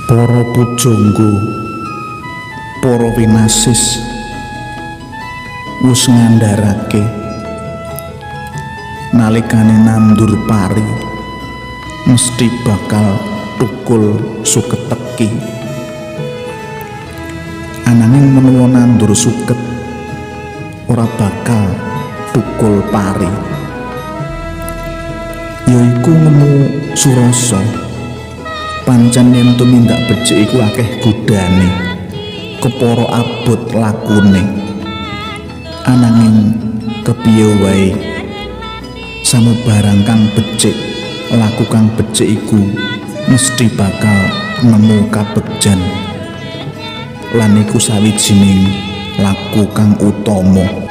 Para pujangga, para winasis wus ngandharake nalikane nandur pari mesti bakal tukul suket teki. Ananging menawa nandur suket ora bakal tukul pari. Yaiku nemu surasa. Pancen yen tumindak becik iku akeh godane, kepara abot lakune. Ananging kepiye wae samubarang kang becik, laku kang becik iku mesti bakal nemu kabegjan. Lan iku sawijining laku kang utama.